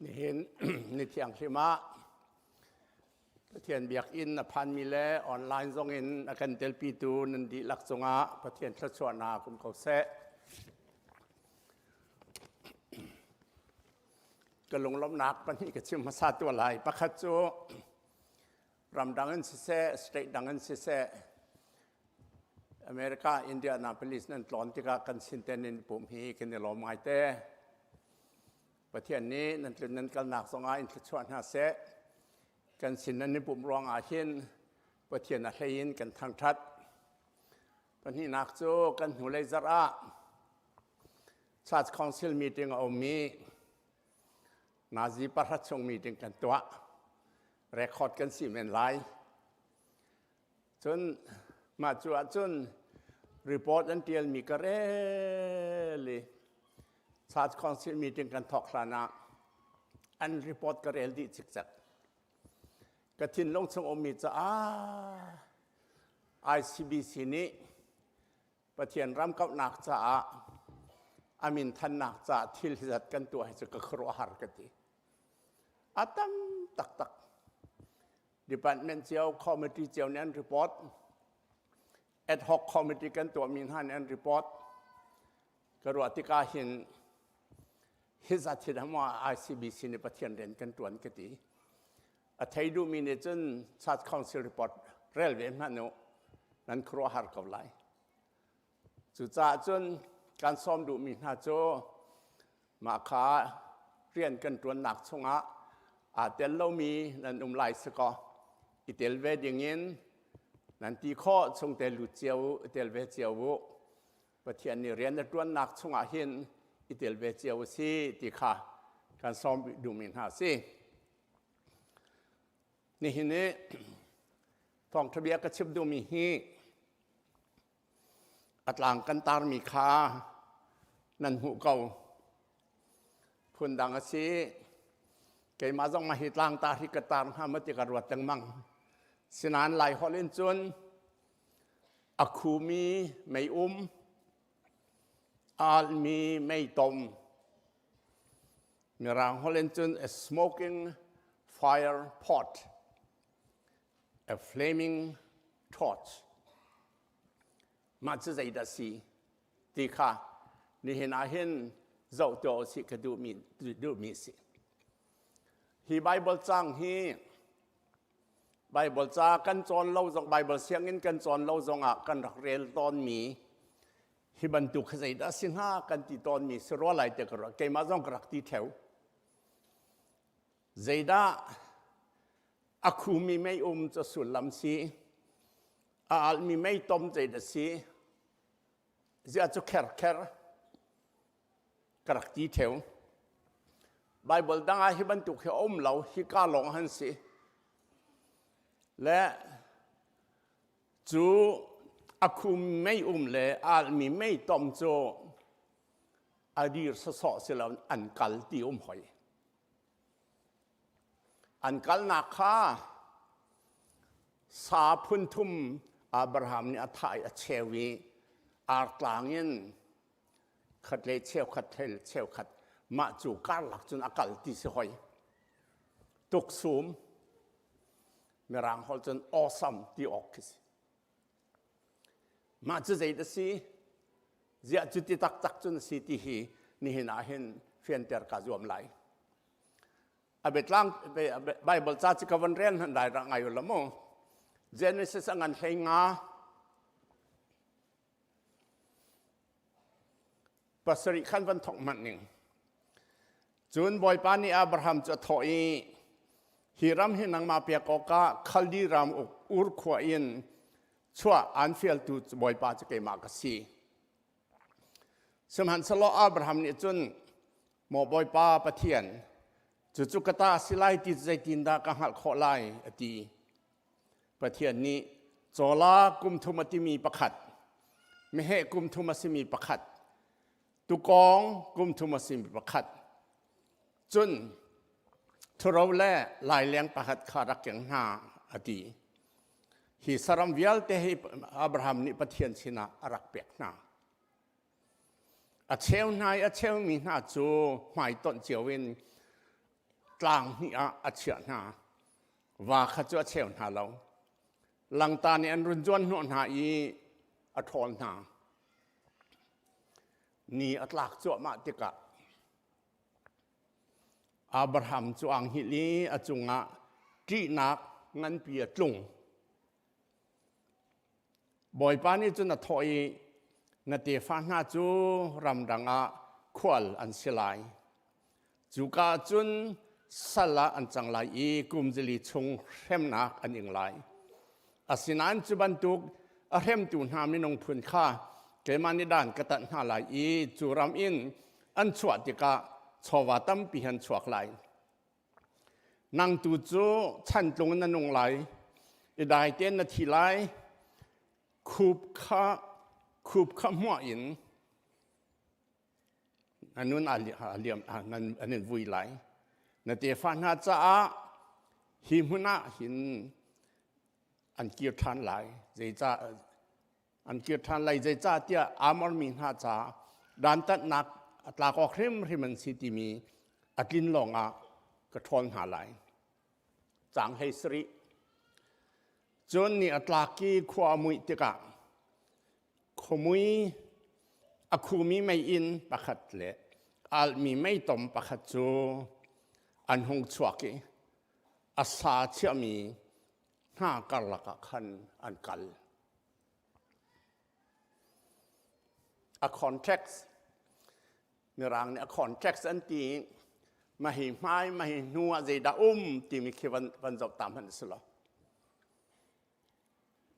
Nihin ni thianghlim ah Pathian biakinn a phanmi le online zong in a kan telpitu nan dihlak cungah Pathian thluachuahnak um ko seh. Ka lunglawmhnak pahnih ka chim hmasa tuah lai. Pakhat cu ramdang in siseh, state dang in siseh, America, Indianapolis nan tlawn tikah kan sin ten in pum hi kan i lawm ngai te. Pathian nih nan tlun nan kalnak zongah in thluachuah hna seh. Kan sin nan i pumh ruangah hin Pathian a hlei in kan thangṭhat. Pahnihnak cu kan hnulei zarh ah Church Council meeting a um i nazi pahra chung meeting kan tuah. Record kan si men lai. Cun mah cu ahcun report an ṭialmi ka rel i Church Council meeting kan thawk hlan ah an report ka rel dih cikcek. Ka thinlung chung ummi caah ICBC nih Pathian ram kauhnak caah a min thannak caah thil hi zat kan tuah hi cu ka khuaruahhar ka ti. A tam taktak. Department cio, committee cio nih an report. Ad hoc committee kan tuahmi hna nih an report. Ka ruah tikah hin hi zat hi dah ICBC nih Pathian rian kan tuan ka ti. A thei duhmi nih cun Church Council report rel ve hmanh u. Nan khuaruahhar ko lai. Cucaah cun kan sawm duhmi hna cu mah kha rian kan ṭuannak chungah aa tel lomi nan um lai si kaw i tel ve dingin nan ti khawh chung te lut cio u, i tel ve cio u. Pathian nih rian a ṭuannak chungah hin i tel ve cio u si ti kha kan sawm duhmi hna a si. Nihin i thawngṭha bia ka chim duhmi hi A tlang kan tarmi kha nan hmuh ko. Phundang a si. Keimah zong mah hi tlang tar hi ka tar hnga maw ti ka ruat lengmang. Sinain Lai holh in cun a khumi meium, a alhmi meitom, Mirang holh in cun a smoking fire pot, a flaming torch. Mah cu zeidah si ti kha nihin ah hin zoh tuah usih ka duhmi duhmi si. Hi Bible cang hi Bible ca kan cawn lo zong Bible sianginn kan cawn lo zongah kan rak rel tawnmi hi bantuk kha zeidah si hnga kan ti tawnmi si rua lai te ka ruah keimah zong ka rak ti theo zeidah a khumi mei um cu sullam si a almi mei tom zeidah si ziah cu kher kher ka rak ti theo Bible dang ah hi bantuk hi a um lo hi ka lawng han si le cu a khum mei um le almi mei tom cu a dir sawsawh si lo an kal ti um hoi An kalnak kha sa phun thum Abraham nih a thah i a cheu i artlang in khat le cheukhat thel cheukhat mah cu karlak cun a kal ti si hoi. Tuksum Mirang holh cun awesome ti awk khi si. Mah cu zei a si? Ziah cuti taktak cun a si ti hi nihin ah hin fianter kaa zuam lai. A biatlang Bible ca cu ka van rel hmanh dai rak ngai u la mu. Genesis a ngan hlei nga pasarih khan van thawk hmanh ning. Cun Bawipa nih Abraham cu a thawh i, Hi ram hi nangmah pek awkah Khaldi ram uk Ur khua in chuah aan fialtu Bawipa cu keimah ka si. Sihmanhsehlaw Abraham nih cun, Maw Bawipa Pathian, cucu ka ta si lai ti cu zeitindah ka hngalh khawh lai, a ti. Pathian nih cawla kum thum a timi pakhat, meheh kum thum a simi pakhat, tukawng kum thum a simi pakhat, cun ṭhuro le laileng pakhat kha rak keng hna, a ti. Hi saram vialte hi Abraham nih Pathian sinah a rak pek hna. A cheu hna i a cheumi hna cu hmaitonh cio in. tlang hnih ah a chiah hna. Va kha cu a cheu hna lo. Langta nih an run zuan hnawh hna i a ṭhawl hna. Ni a tlak cuahmah tikah Abraham cu aa hngilh i a cungah ṭihnak nganpi a tlung. Bawipa nih cun a thawh i, Na tefa hna cu ramdang ah khual an si lai. Cuka ah cun sal ah an cang lai i kum zili chung hremnak an ing lai. Asinain cu bantuk a hremtu hna minung phun kha keimah nih dan ka tanh hna lai i cu ram in an chuah tikah chawva tampi an chuak lai. Nang tu cu chantlung in na nung lai i dai tein na thi lai. Khup kha khup kha hmuah in na nun a liam an in vui lai. Na tefa hna caah hi hmun ah hin an kir ṭhan lai. Zeicah an kir ṭhan lai zeicahtiah Amor mi hna ca dantatnak a tlak awk hrimhrim an si timi a tlin lawngah ka ṭhawl hna lai. Caang 17. Cun ni a tlak i khua a muih tikah khuamui a khumi meiinn pakhat le almi meitom pakhat cu an hung chuak i a sa chiahmi hna karlak ah khan an kal. A context Mirang nih a context an ti mahi hmai mahi hnu ah zeidah um timi khi van van zoh ta hmanh si lo.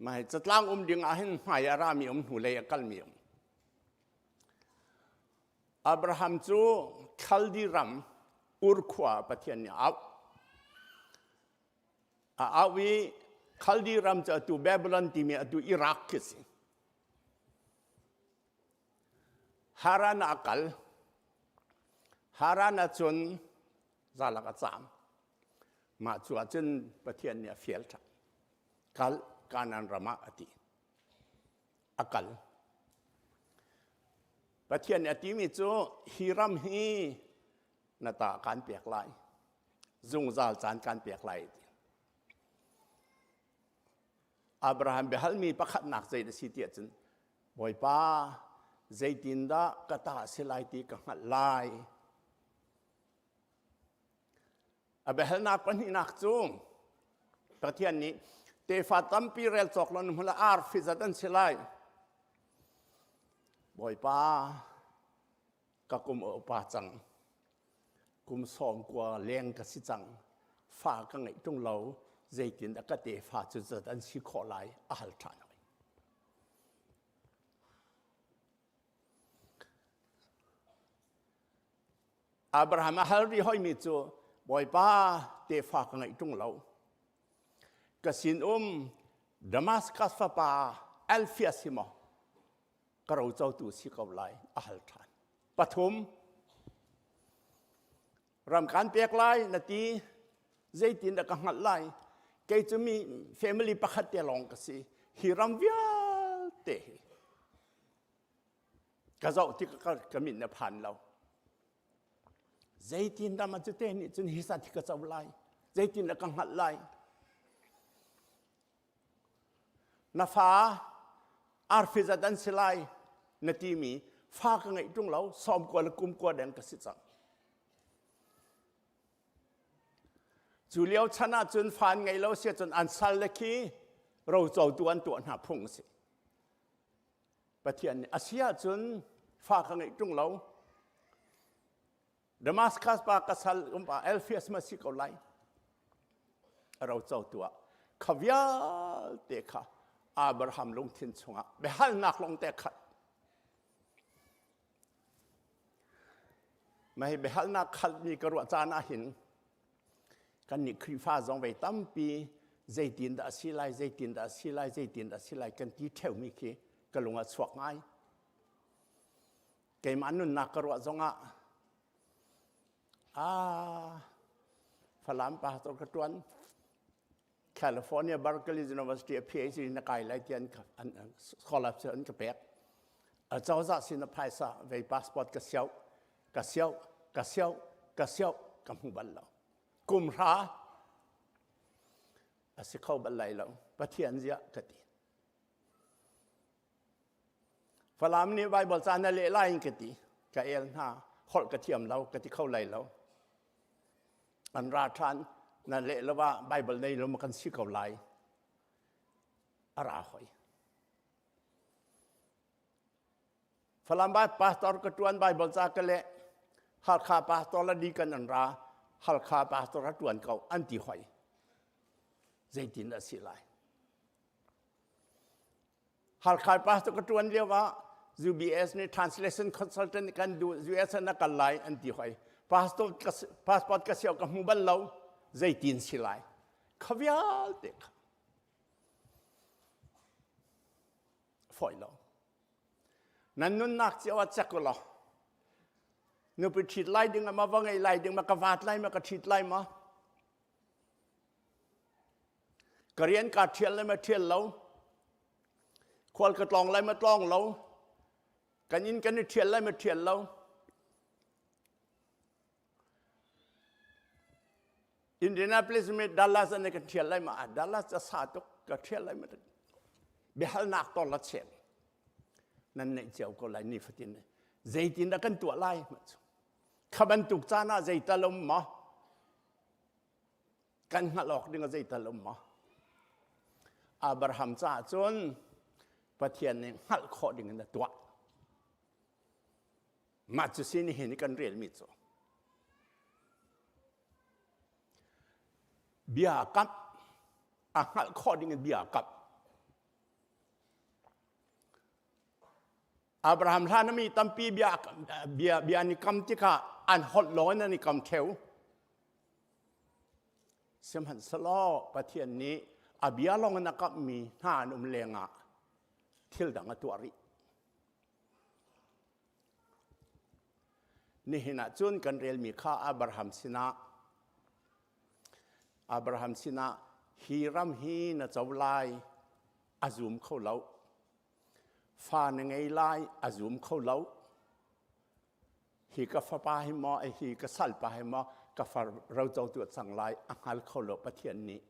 Mahi catlang um ding ah hin hmai a rami um hnu lei a kalmi um. Abraham cu Khaldi ram Ur khua Pathian nih a auh. A auh i Khaldi ram cu atu Babylon timi atu Iraq khi si. Haran ah a kal. Haran ah cun zalak a caam. Mah cu ah cun Pathian nih a fial ṭhan. Kal Kanaan ram ah a ti. A kal. Pathian nih a timi cu hi ram hi na ta kaan pek lai. Zungzal caan kaan pek lai ti. Abraham biahalmi pakhatnak zei na si tiah cun Bawipa zeitindah ka ta si lai ti ka hngalh lai. A biahalnak pahnihnak cu Pathian nih tefa tampi rel cawk lo na hmu lai arfi zat an si lai. Bawipa ka kum a upa cang. Kum 90 leng ka si cang. Fa ka ngeih ṭung lo. Zeitindah ka tefa cu zat an si khawh lai a hal ṭhan hoi. Abraham a hal rih hoimi cu Bawipa tefa ka ngeih ṭung lo. Ka sinum Damascus fapa Alphaeus hi maw ka rocotu si ko lai a hal ṭhan. Pathum, ram kan pek lai na ti zeitin dah ka hngalh lai kei cu mi family pakhat te lawng ka si hi ram vialte hi ka zoh tik ka, ka mit na phan lo zeitin ram cu te nih cun hi sat hi ka co lai zeitin dah ka hngalh lai Na fa arfi zat an si lai na timi fa ka ngeih ṭung lo 90 le kum kua deng ka si cang. Cu lio chan ah cun fa an ngei lo si cun an sal le khi rocotu an tuah hna phung a si. Pathian nih a si ahcun fa ka ngeih ṭung lo Damascus pa ka sal um pa Alphaeus ma si ko lai. A roco tu ah kha vialte kha Abraham lungthin chungah biahalnak lawng te khat. Mah hi biahalnak khalmi ka ruah caan ah hin kan nih Khrihfa zong vei tampi zeitin dah a si lai, zeitin dah a si lai, zeitin dah a si lai kan ti ṭheumi khi ka lung a chuak ngai. Keimah nunnak ka ruah zongah ah Falam pastor ka tuan California Berkeley University a PhD na kai lai ti an scholarship an ka pek. Acozah sin a phaisa vei passport ka siau ka siau ka siau ka siau ka hmu bal lo. Kum hra a si kho bal lai lo. Pathian ziah ka ti. Falam nih Bible ca na leh lai in ka ti. Ka el hna. Holh ka thiam lo, ka ti kho lai lo. An ra ṭhan, na leh lo ah Bible nei lo ma kan si ko lai. A ra hoi. Falam bai pastor ka ṭuan Bible ca ka leh. Halkha pastor la deacon an ra. Halkha pastor a ṭuan ko an ti hoi. Zeitin a si lai? Halkha pastor ka ṭuan lio ah UBS nih translation consultant kan duh US na kal lai an ti hoi. Pastor passport ka siau ka hmu bal lo. Zeitin si lai? Kha vialte kha fawi lo. Nan nunnak cio ah cek u law nupi ṭhit lai ding ah ma va ngei lai ding ma ka vat lai ma ka ṭhit lai ma ka rian kaa ṭhial lai ma ṭhial lo khual ka tlawng lai ma tlawng lo kan inn kan i ṭhial lai ma ṭhial lo Indianapolis mi Dallas an ka ṭhial lai ma Dallas a sa tuk ka ṭhial lai ma biahalnak ton la chem nan neih cio ko lai ni fatin zeitin dah kan tuah lai ma cu kha bantuk caan ah zeital um ma kan hngalh awk ding ah zeital um ma Abraham caah cun Pathian nih hngalh khawh ding in a tuah Mah cu si nihin i kan relmi cu bia a kamh a hngalh khawh ding in bia a kamh. Abraham hlan mi tampi bia bia bia an i kam tikah an holh lawng in an i kam theo. Sihmanhsehlaw Pathian nih a bia lawng in a kamhmi hna an um lengah thil dang a tuah rih. Nihin ah cun kan relmi kha Abraham sinah Abraham sinah hi ram hi na co lai a zum kho lo. Fa na ngei lai a zum kho lo. Hi ka fapa hi maw hi ka salpa hi maw ka far roco tu cang lai a hngal kho lo Pathian nih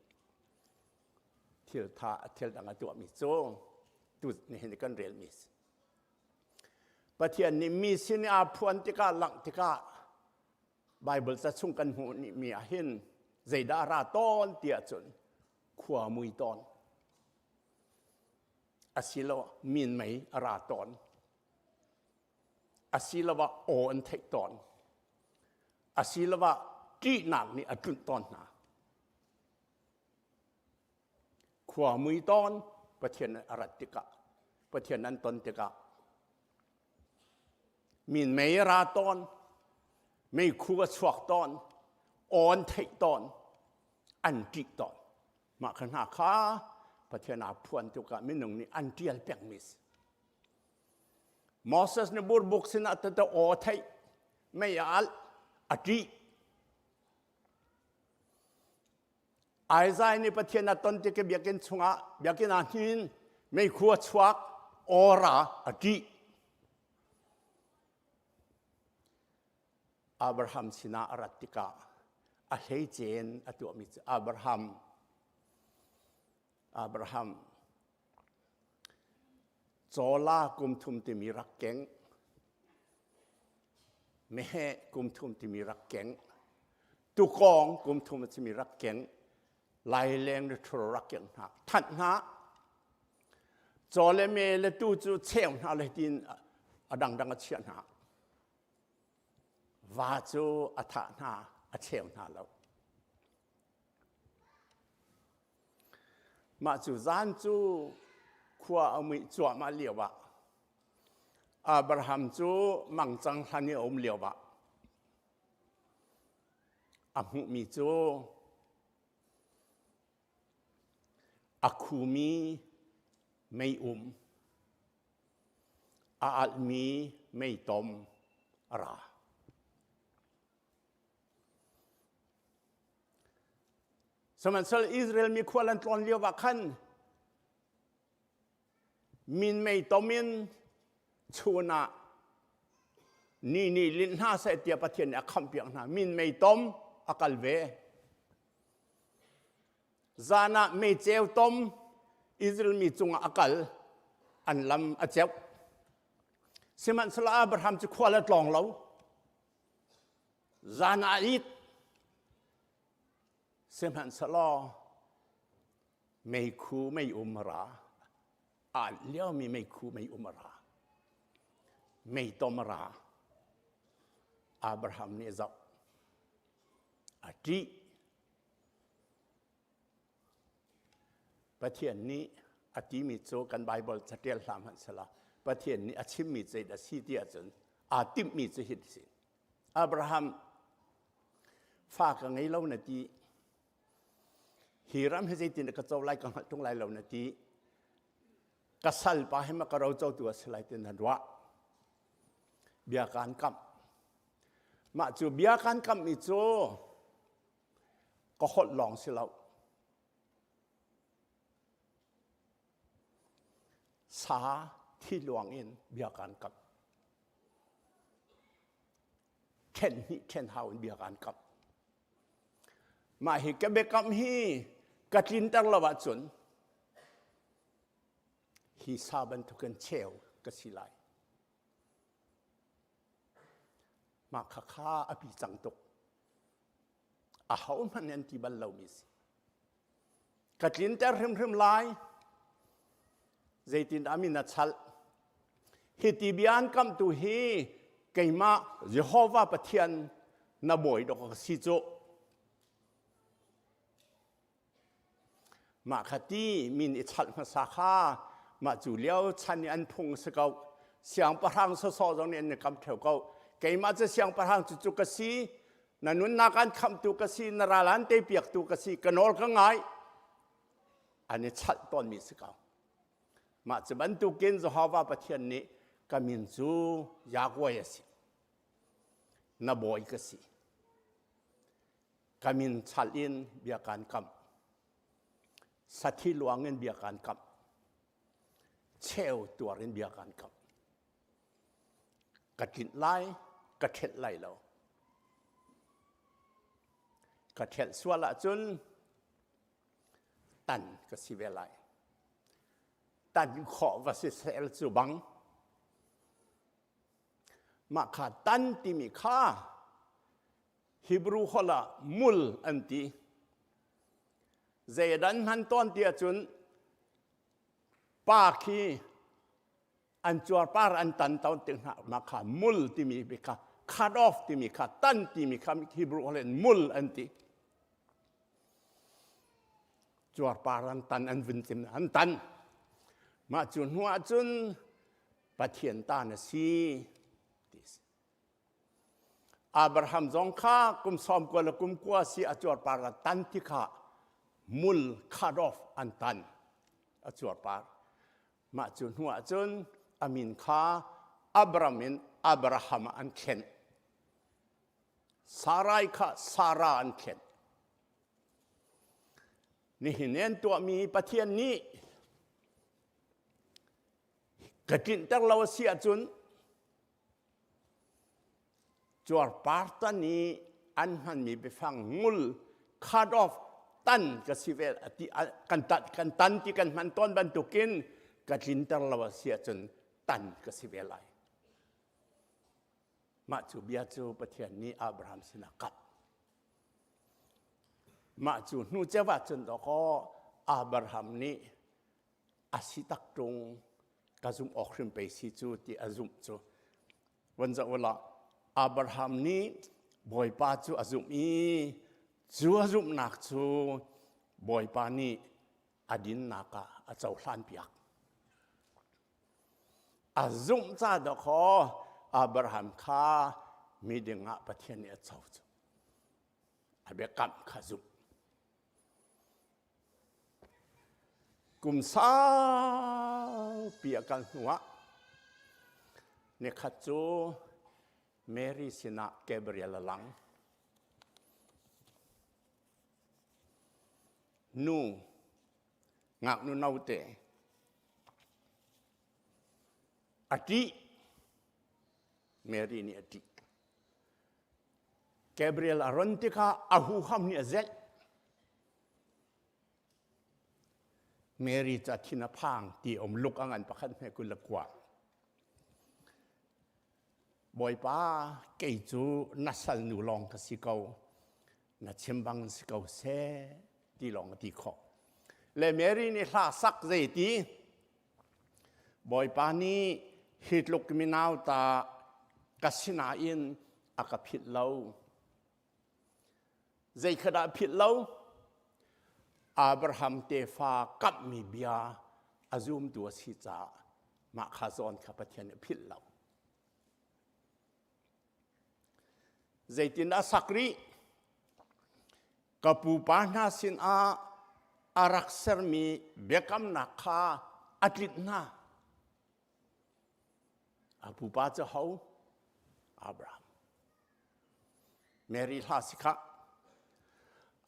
thil tha thil dang a tuahmi cu tu nihin kan relmi si. Pathian nih mi sin i aa phuan tikah langh tikah Baibal ca chung kan hmuh mi ah hin zeidah a ra tawn ti ahcun khua mui tawn asiloah minmei a ra tawn asiloah aw an theih tawn asiloah ṭihnak nih a tlunh tawn hna Khua mui tawn Pathian a rat tikah, Pathian an ton tikah min mei a ra tawn, meikhu a chuak tawn, aw an theih tawn, an ṭih tawn. Mah kha hna kha Pathian aa phuan tukah minung nih an ṭial pengmi si. Moses nih burbuk sinah tete aw a theih, mei a alh, a ṭih. Isaiah nih Pathian a ton tik i biakinn chungah biakinn ah hnin meikhu a chuak awra a ṭih. Abraham sinah a rat tikah a hleicen a tuahmi cu Abraham Abraham cawla kum thum timi rak keng meheh kum thum timi rak keng tukawng kum thum a simi rak keng laileng le ṭhuro rak keng hna thanh hna caw le me le tu cu cheu hna le tiin a dangdang a chiah hna va cu a thah hna a cheu hna lo Mah cu zan cu khua a muih cuahmah lio ah Abraham cu mangcang hlan i a um lio ah a hmuhmi cu a khumi meium a alhmi meitom a ra. Sihmanhsehlaw Israel mi khual an tlawn lio ah khan minmei tom in chun ah ni nih linh hna seh tiah Pathian nih a khamhpiak hna. Minmei tom a kal ve. Zan ah meiceu tom Israel mi cungah a kal, an lam a ceuh. Sihmanhsehlaw Abraham cu khual a tlawng lo. Zan ah a it. Sihmanhsehlaw meikhu mei um a ra. Aa liomi meikhu mei um a ra. Meitom a ra. Abraham nih a zoh. A ṭih. Pathian nih a timi cu kan Baibal catial hlah hmanh sehla Pathian nih a chimmi zeidah a si ti ahcun aa timhmi cu hi si. Abraham fa ka ngei lo na ti. Hi ram hi zeitin ka co lai ka hngalh ṭung lai lo na ti. Ka salpa hi ma ka ro cotu a si lai ti na ruah. Bia kaan kamh. Mah cu bia kaan kamhmi cu ka holh lawng si lo. Sa thi luang in bia kaan kamh. Ṭhen hnih ṭhen hau in bia kaan kamh. Mah hi ka biakam hi ka tlinter lo ahcun hi sa bantukin cheu ka si lai. Mah khakha a pi cang tuk. Ahohmanh nih an ti bal lomi si. Ka tlinter hrimhrim lai. Zeitindah min a chalh? Hi ti bia an kamhtu hi keimah Jehovah Pathian na bawi dawk ka si cu. Mah kha ti min i chalh hmasa kha mah cu lio chan i an phung si ko. Siangpahrang sawsawh zong nih an i kam ṭheo ko. Keimah cu siangpahrang cu cu ka si, na nunnak an khamhtu ka si, na ral an teipiaktu ka si, ka nawl ka ngai. An i chalh tawnmi si ko. Mah cu bantukin Jehovah Pathian nih ka min cu Yahweh a si. Na bawi ka si. Ka min chalh in bia kaan kamh. Sathi luang in bia kaan kamh. Cheu tuar in bia kaan kamh. Ka tlinh lai, ka ṭhelh lai lo. Ka ṭhelh sual ahcun tan ka si ve lai. Tan khawh va si sel cu bang. Mah kha tan timi kha Hebrew holh ah mul an ti. Zeidan hman tawn ti ahcun pa khi an cuarpar an tan tawn tik hna mah kha mul timi kha cut off timi kha tan timi kha Hebrew holh in mul an ti. Cuarpar an tan an vun cim an tan. Mah cu hnu ahcun Pathian ta na si ti si. Abraham zong kha kum sawm kua le kum kua si a cuarpar a tan ti kha mul cut off an tan a cuarpar. Mah cu hnu ah cun a min kha Abram in Abraham ah an thlen. Sarai kha Sarah an thlen. Nihin an tuahmi Pathian nih ka tlinhter lo a si ahcun Cuarpartan i an hmanmi biafang ngul cut off tan ka si ve ti kan tan kan tan ti kan hman tawn bantukin ka tlinter lo a si ahcun tan ka si ve lai. Mah cu bia cu Pathian nih Abraham sinah kap. Mah cu hnu ceu ahcun dawkaw Abraham nih a si tak ṭung ka zumh awk hrim pei si cu ti a zumh cu von zoh ulaw Abraham nih Bawipa cu a zumh i cu a zumhnak cu Bawipa nih a dinnak ah a cohlan piak. A zumh ca dawkaw Abraham kha miding ah Pathian nih a co cu a biakamh kha zumh. Kum saupi a kal hnuah nikhat cu Mary sinah Gabriel a lang. Nu, ngaknu note, a ṭih. Mary nih a ṭih. Gabriel a ron tikah a huham nih a zelh. Mary cu a thin a phang ti um luk a ngan pakhat hme 29. Bawipa, kei cu na salnu lawng ka si ko. Na chim bang si ko seh ti lawng a ti khawh. Le Mary nih hla sak zei ti? Bawipa nih hi tluk minau ta ka sinain a ka philh lo. Zei kha dah philh lo? Abraham tefa kamhmi bia a zumtu a si caah mah kha zawn kha Pathian nih a philh lo. Zeitin a sak rih? Ka pupa hna sinah a rak sermi biakamnak kha a tlinh hna. A pupa cu ho? Abraham. Mary hla si khah.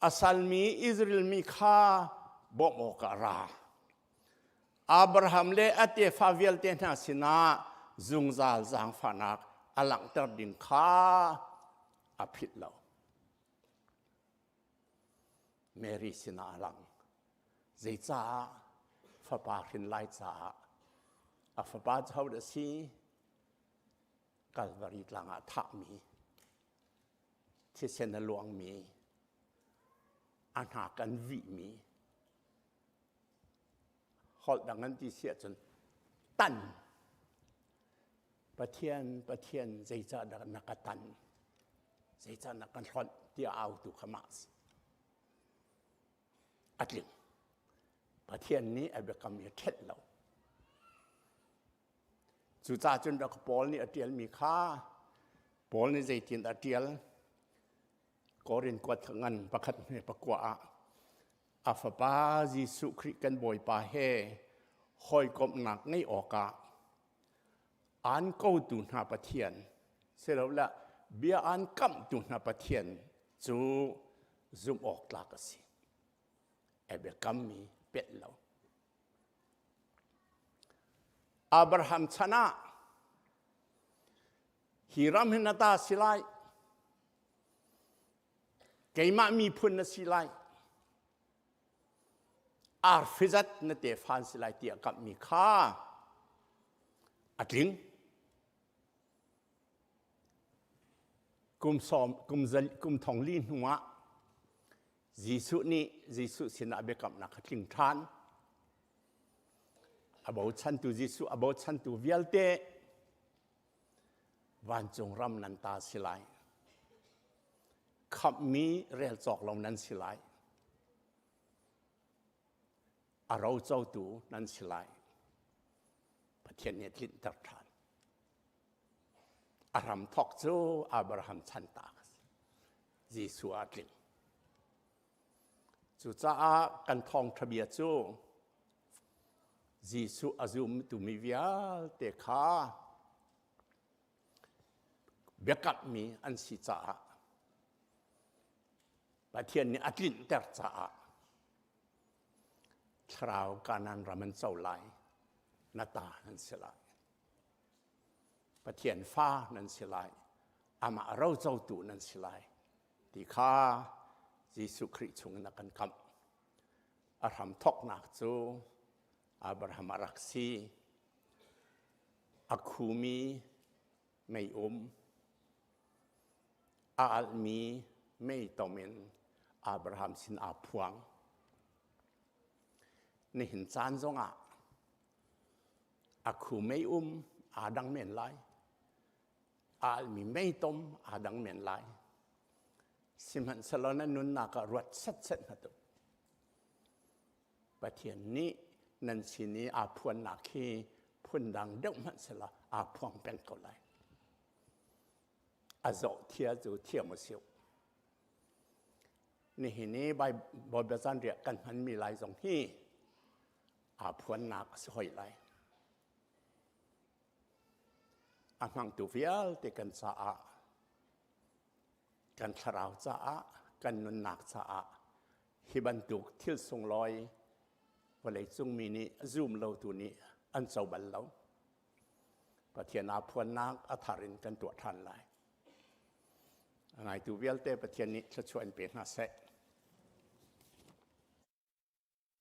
A salmi Israel mi kha bawmh awkah ra. Abraham le a tefa vialte hna sinah zungzal zaangfahnak a langhter ding kha a philh lo. Mary sinah a lang. Zeicah fapa hrin lai caah a fapa cu hodah a si? Kalvari tlang ah thahmi, thisen a luangmi, a hnak an vihmi, holh dang an ti si ahcun tan. Pathian, Pathian, zeicahdah na ka tan? Zeicah na kan hlonh tiah autu kha mah si. A tling. Pathian nih a biakam hi a ṭhelh lo. Cucaah cun rak Paul nih a ṭialmi kha Paul nih zeitin a ṭial? Korin kuat ngan pakhat hme pakua ah a fapa Jesuh Khrih kan Bawipa he hawikomhnak ngeih awkah aan kotu hna Pathian silole bia aan kamhtu hna Pathian cu zumh awk tlak a si. A biakammi pelh lo. Abraham chan ah hi ram hi na ta si lai. Keimah miphun na si lai. Arfizat na tefa an si lai tiah kamhmi kha a tling. Kum sawm, kum, zal, kum thong li hnuah Jesuh nih Jesuh sinah biakamnak kha tling ṭhan. A bochantu Jesuh a bochantu vialte vancung ram nan ta si lai. Khamhmi rel cawk lo nan si lai. A rocotu nan si lai. Pathian nih a tlinhter ṭhan. A ram thawk cu Abraham chan ta a si. Jesuh ah a tling. Cucaah kan thawngṭha bia cu Jesuh a zumtu mi vialte kha biakammi an si caah Pathian nih a tlinhter caah thlarau Kanaan ram an co lai, na ta an si lai. Pathian fa nan si lai, amah rocotu nan si lai ti kha Jesuh Khrih chungin a kan kamh. A hramthawknak cu Abraham a rak si. A khumi meium, a alhmi meitom in Abraham sin aa phuang. Nihin caan zongah a khu meium aa dang men lai. A alhmi meitom aa dang men lai. Sihmanhsehlaw na nunnak ah ruat setset hna tu. Pathian nih nan sin i aa phuannak hi phundang deuh hmanh selaw aa phuang peng ko lai. A zawh thia cu thiam a si. Nihin i Bawipa zanriah kan hmanmi lai zong hi aa phuannak a si hoi lai. A hmangtu vialte kan caah kan thlarau caah kan nunnak caah hi bantuk thil sunglawi vawleicung mi nih zum lotu nih an co bal lo. Pathian aa phuannak a thar in kan tuah ṭhan lai. A ngaitu vialte Pathian nih thluachuah in pe hna seh.